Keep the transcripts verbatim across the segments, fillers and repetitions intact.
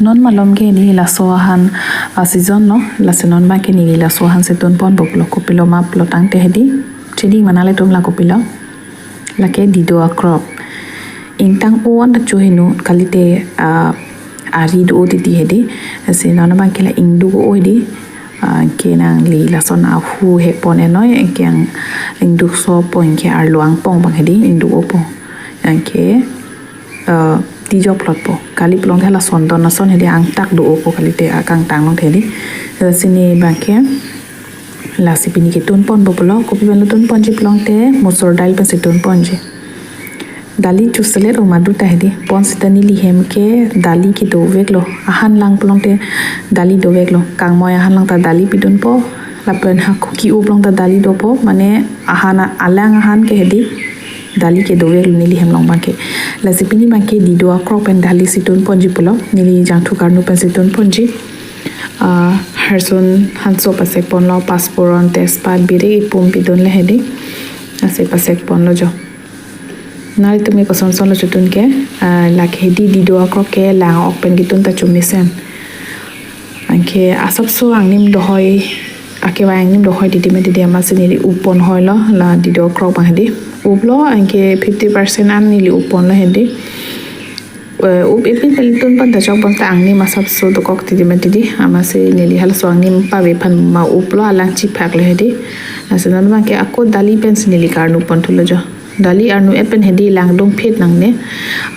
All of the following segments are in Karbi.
Non malom ke neli laso ahan a season lo, lasi non abang ke neli laso ahan si tunpon bok lo. Kopilo ma pulo tangte hedi, chini ma nanglitum la kopilo. Lake dido akrok. Ingtang o-an ta cho heno kalite, ah, ari do-o titi hedi. Lasi non abang ke la ingduk o hedi. Ah, ke nangli lason ahu hekpon enoi, ke ang ingduk sopo, ke arlo angpong abang hedi, ingduk opo. Ke, eh, tijok plotpo. Kali pulote hala sondon ason hedi, angtak do-opo kalite akangtang along hedi. Lasi ne abang ke lasi pini ke tunpon bok lo. Kopi pen lo tunponji pulote musur dal pensi tunponji. Dali choselet o madu ta hedi. Pon sita neli hem ke dali ke dovek lo. Ahan lang pulote dali dovek lo. Kangmoi ahan lang ta dali pidunpo. Lapen hako ki-o pulote dali dopo. Mane ahan a-, alang ahan ke hedi dali ke dovek lo neli hem along abang ke. Lasi pini abang ke dido akrok pen dali si tunponji pulo. Neli jangthu karnu pensi tunponji. Ah, harsun hanso pasekpon lo, pasforon, tejpat, birik, ipum pidun le hedi. Lasi pasekpon lo jo. Nanglitum ke koson son lo chotun ke, ah, lake hedi dido akrok ke lang ok pen kitun ta chomesen. Anke asapso angnim dohoi, akevang angnim dohoi titi ma titi, amatsi neli upon hoi lo, la dido akrok abang hedi. Up lo, anke fifty percent an neli upon lo hedi. Eh, up ipin pen tunpon ta chok abang ta angnim asapso dokok titi ma titi, amatsi neli halaso angnim pave aphan ma up lo, alang chiphak lo hedi. Lasi non abang ke ako dali pensi neli karnu pon thulo jo. Dali arnu-et pen hedi langdung phit nangne.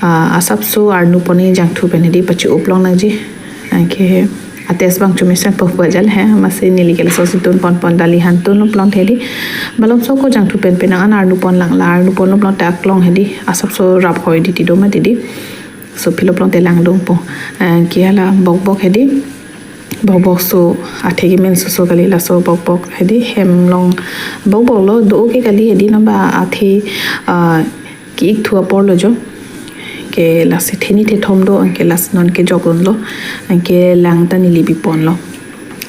Ah, asapso arnu pon, jangthu pen hedi pachi-up long nangji. Anke ates abang chomesen po bajal he, amatsi neli ke laso si tunpon pon dali han tun lo pulote hedi. Malomso ko jangthu pen pen nang an arnu pon lang, la arnu pon lo pulote aklong hedi asapso rap hoi titi do ma titi. So philo pulote langdungpo. Anke hala bokbok hedi. Bokbok so athe kemen soso kali, laso bokbok hedi hem along bokbok lo, do-o ke kali hedi, non abang athe, ah, ki-ik thu apor lo jo. Ke lasi theni thethom do, anke lasi non ke jok dun lo. Anke lang ta neli bipon lo.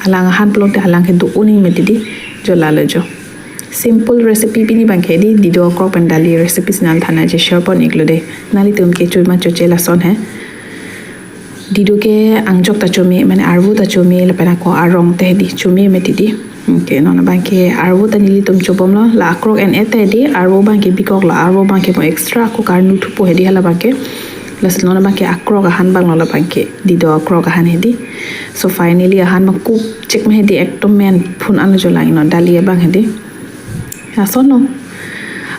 Alang ahan pulote alang ke do-o ni ma titi, jo la lo jo. Simple recipe pini abang ke hedi, dido akrok pen dali recipe si nangli than aje share pon ik lo de. Nanglitum ke choma choche lason he. Dido ke angjok ta chome, mane arvo ta chome, lapen ako arong ta hedi chome ma titi. Anke non abang ke arvo ta nelitum chobom lo, la akrok en-et ta hedi, arvo abang ke bikok lo, arvo abang ke mo extra ako karnu thupo hedi hala abang ke. Lasi non abang ke akrok ahan abang lo, la abang ke dido akrok ahan hedi. So finally ahan abang kup chek ma hedi, ekdom men phun an lo jo lang, non dali abang hedi. Lason lo.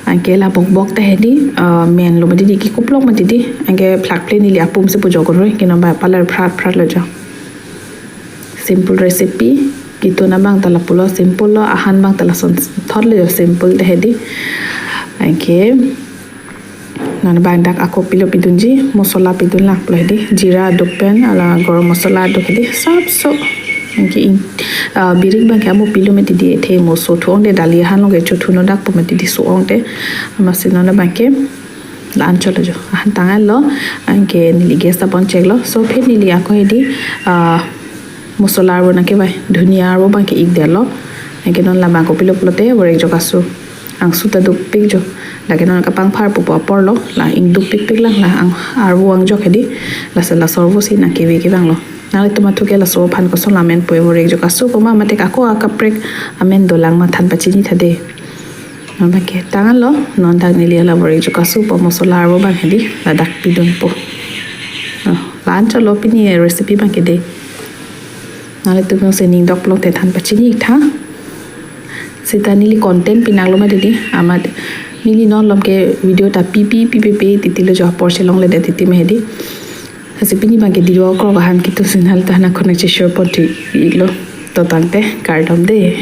Anke la bokbok ta hedi, ah, men lo ma titi, kikup long ma titi. Anke phlak ple neli apum si pu jok roi, ke non abang palar phrat phrat lo jo. Simple recipe, kitun abang ta lapu lo, simple lo, ahan abang ta lason thot lo jo, simple ta hedi. Anke non abang dak ako pilo pidunji, mosola pidun lang pulo hedi, jira aduk pen, hala gorom mosola aduk hedi, asapso. Anke ing, ah, birik abang ke amo pilo ma titi, athe mo so thu-ong de, dali ahan along ke chothu no dak po ma titi, so-ong de. Amatsi non abang ke la-an cholo jo. Ahan tang-et lo, anke neli gas ta pon chek lo. So phit neli ako hedi, ah, mosola arvo nangkevai, dhuniya arvo abang ke ik det lo. Anke non la abang kopilo pulote vorek jok asu. Angsu ta dopik jo. Lake non kapang phar pupo apor lo, la ingduk pikpik lang, la ang arvo angjok hedi. Lasi laso arvo si nangkeve kevang lo. Nanglitum athu ke laso aphan koson amen po, vorek jok asu pu ma mate ako akaprek amen dolang ma than pachini tha de. Non abang ke tang-et lo, non dak neli hala vorek jok asu pu mosola arvo abang hedi, ladak pidunpo. Oh, la-an cholo pini recipe abang ke de. Nanglitum jongsi ning dok pulote than pachini tha. Sita neli content pinak lo ma titi, amat neli non malom ke video ta pi pi pi pi pi titi lo jo, apor si longle det titi ma hedi. Lasi pini abang ke dido akrok ahan kitun si nanglitum aphan ako nangche share pon thu ik lo. To tangte, kardom de.